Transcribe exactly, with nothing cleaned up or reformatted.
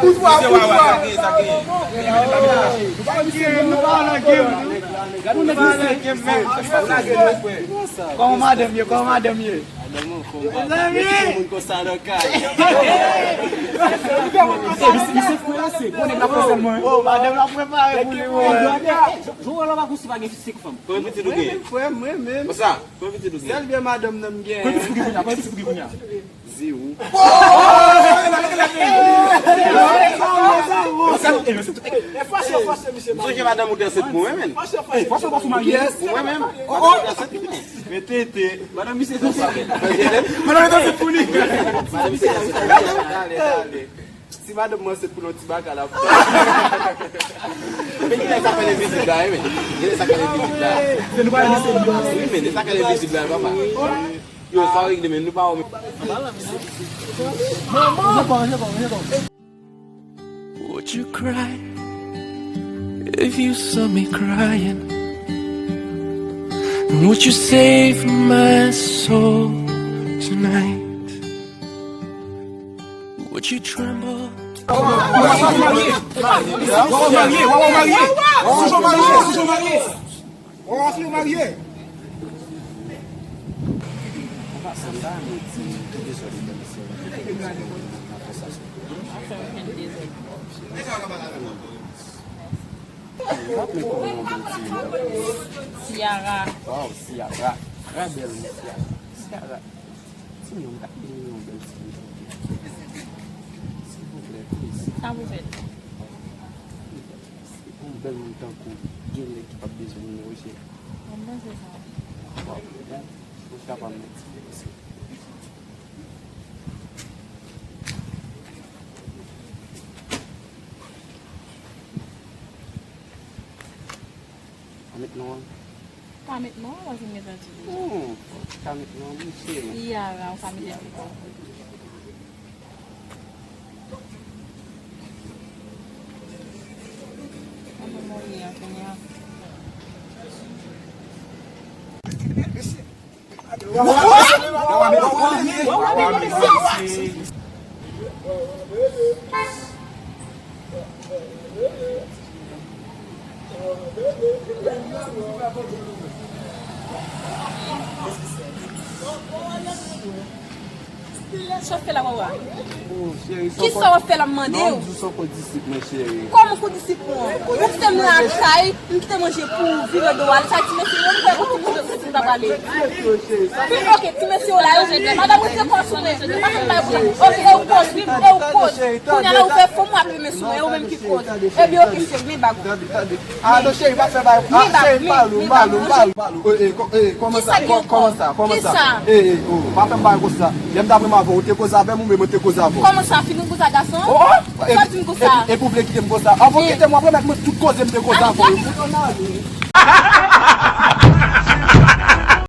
Poutwa, poutwa. Nou pa nan game, nou pa nan game. Gade yon nèg mesye. Kòman madanm ye, kòman madanm ye? Mezanmi! Misye, misye fou la, se gwo nèg la fè sèl mwen. Oh, madanm la prepare pou li, wi. Jou wè la pa konsi pa gen senk fanm. Konbyen pitit ou gen? Mwen menm, frè, mwen menm. Konsa? Konbyen pitit ou gen? Sèl byen madanm nan m gen. Konbyen pitit ou gen kounye a? Konbyen pitit ou gen kounye a? Zewo. Fòse, fòse, misye. M sonje madanm ou te ansent pou mwen menm. Fòse, fòse, ou marye? Pou mwen menm. Madanm ou te ansent pou mwen. Men tete. Madanm misye te ansent. Madanm misye te ansent pou li. Madanm misye te ansent pou li. Dale, dale. Si madanm mwen ansent pou yon ti baka la. Men ki lè sa fè envizib la, wi, men. Ki lè sa fè envizib la. Se nou pa envizib la. Wi, men sa fè envizib la, papa. Yo, sa regle, men nou pa wè. Would you cry if you saw me crying? Would you save my soul tonight? Would you tremble? Ou marye, ou marye, ou marye. Ou marye. Tiara. Waw, Tiara. Trè bèl, Tiara. Tiara. Ti moun, m ta renmen yon bèl ti moun. Silvouplè, please. Sa pou fèt? Yon bèl moun tankou, gen nèg ki p ap bezwen moun, wi, cheri. Mwen panse sa. Waw, mwen ka pa mèt. Pa met non an. Pa met non an, paske m gentan di deja. Hmm, ou ka met non an, wi, cheri. Tiara, ou ka mete pito. Kòman mwen ye a kounye a? Sa w ap fè la, wawa? Oh, cheri, kisa w ap fè la, m mande w? Non, m di w se yon kondisip mwen, cheri. Kòman kondisip ou an? Ou fè m lakay, m kite manje pou ou vire do w ale. Sa ti mesye yo, nou fè yon ti manje pou ti m pa pale. Pi, ok, ti mesye yo la, yo jete. Madanm, ou se kòs ou menm. Pa fè m bay pwoblèm. Ok, e ou koz, wi, e ou koz. Kounye a la, ou fè fò m raple men sou mwen, e ou menm ki koz. Ebyen, ok, cheri, men bag ou. Ah, non, cheri, pa fè bagay. Ah, cheri, m pale w, m pale w, m pale w. Eh, eh, kò-, eh, kòman sa? Kò-, kòman sa? Kòman sa? Eh, eh, oh, pa fè m bagay konsa. Lè m t ap renmen avè w, ou te koze avè m, oubyen mwen te koze avè w? Kòman sa? Fin ou konsa, gason? Oh, oh! Sa di m konsa? Epi, epi, epi ou vle kite m konsa? Anvan w kite m, w ap remèt mwen tout koze m te koze avè w yo. Fout ann ale.